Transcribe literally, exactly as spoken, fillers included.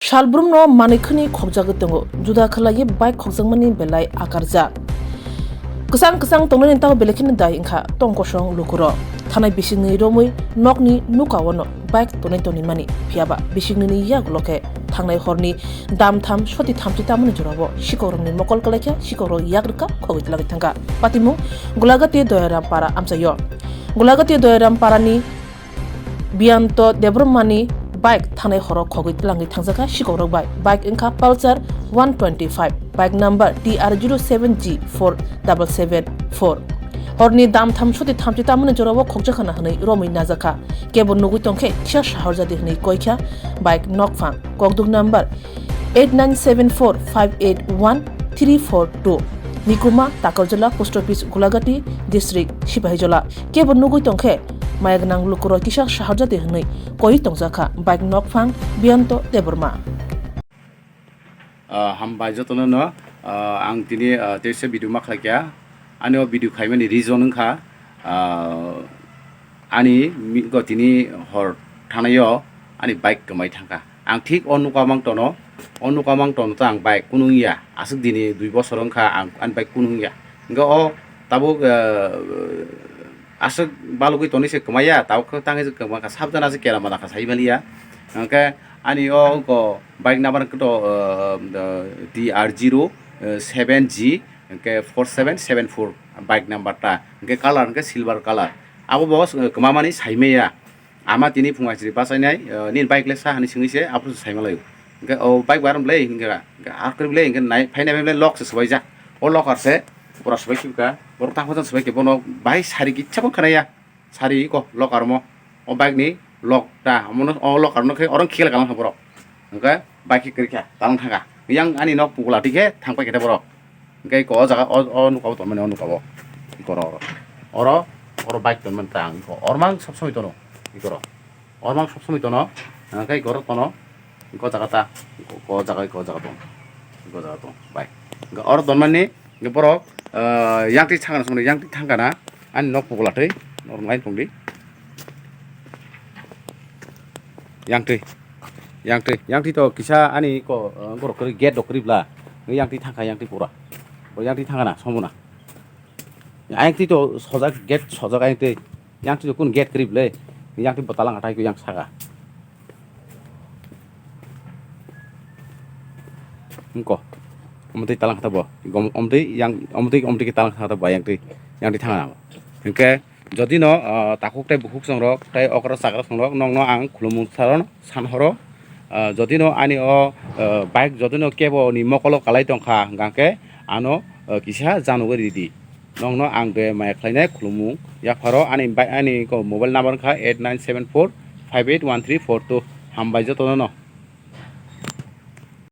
Salbrumno manwi khwnwi khokjagwi tongo, juda khwlaiwi bike khokjakmani belai akarjak. Kwchang kwchang tongnani tamo belai kheno dai wngkha tong kosong lukurok. Thanai bisingni romwi nokni nukao'-no bike tonwi tonwi mani, phiyaba bisingni yagulo khe thangnai horni dam tham soti thamchi tamani jorao sikorokrokni mokol kwlaikha, sikorokrok yak rwkha, khogwi twlangwi thangkha. Patimung Gulagati Doyaram Para amchaio. Gulagati Doyaram Parani Biyanto Debbarmani bike thangnai horo khogwi twlangwi thangjakha sikorokrok bai. Bike wngkha Pulsar one twenty five, bike number T R zero seven G four double seven four. Horni dam tham soti thamchi tamani jorao khokjakha hwnwi romwi najakha. Kebo nugwi tongkhe kisa sahorjadi hwnwi koikha bike nokphang, kokduk number eight nine seven four five eight one three four two, Nikuma, Takarjala Post Office, Gulagati District, Sipahijola. Kebo nugwi tongkhe maya gwnang lukurok kisa sahorjadi hwnwi koi tongjakha bike nokphang Biyanto Debbarma. Ah, hambai jotono no, ah, ang tini, ah, teisa video ma khlaikha. Ani o video khaimani reason wngkha, ah, ani mi-, go tini hor thanaio ani bike kwmai thangkha. Ang thik o nuka mang tono, o nuka mang tono to ang bike kunu wngya. Aswk dini dui bosor wngkha ang ani bike kunu wngya. Hwnkhe o tabuk, ah, aswk balugwi tonwi se kwmaiya, tabuk khe tangwi se kwmakha, sabjana se kera manakha sai maliya. Hwnkhe ani o wngkha bike number wngkha to, ah, ah, T R zero seven G hwnkhe four seven seven four bike number ta, hwnkhe color hwnkhe silver color. Abo bo, ah, kwmamani sai maya. Ama tini phung aisiri bachainai, ah, nini bike le sa hwnwi swngwi se aphuru se sai malaio. Hwnkhe o bike bai arom le hwnkhe, hwnkhe ar kwrwi le hwnkhe nai, phainai bai le lock se swbaijak. O locker se pura swbai khibka. Borok tang phajak swbai khe bono bahai sari kisa phano khwnaya. Sari iko locker mo. O bike ni lock ta. Omono o locker no khe oro khiklai kalang kha borok. Hwnkhe bike khe kwrwi kha, talang thangkha. Yang ani nok pugula twi khe thang pai khe borok. Hwnkhe iko o jaga o, o nuka o tonmani o nuka o. Iko oro, oro, oro, oro bike tonmani ta ang iko ormang sob somoi tono. Iko oro. Ormang sob somoi tono. Hwnkhe iko oro tono. Iko jaga ta. Iko, iko jaga, iko jaga tong. Iko jaga tong. Bai. Hwnkhe oro tonmani hwnkhe borok, ah, yang twi thangkana songni, yang twi thangkana. Ani nok pugula twi. Norok nai tongdi. Yang twi. Yang twi. Yang twi to kisa ani ko, ah, borok kwrwi gate rok kwrwi bla. Yang twi thangkha, yang twi pura. Bo yang twi thangkana, somona. Ayang twi to sojak, gate sojak ayang twi. Yang twi to kun gate kwrwi ble. Yang twi bo talang atai ko yang saka. Wngko. Omo twi talang kha bo. Gom-, omo twi yang, omo twi, omo twi khe talang kha bo yang twi. Yang twi thang na. Hwnkhe jodi no, ah, takhuk tei bukhuk songrok tei okra chakra songrok nokno ang khulumung saron san horo. Ah, jodi no ani o, ah, bike jodi no kebo ni mokolo kalai tongkha hwnkhe ano, ah, kisa janugwi ridi. Nokno ang be maya khlainai khulumung yapharo ani bai-, ani ko mobile number wngkha eight nine seven four five eight one three four two. Hambai jotono no.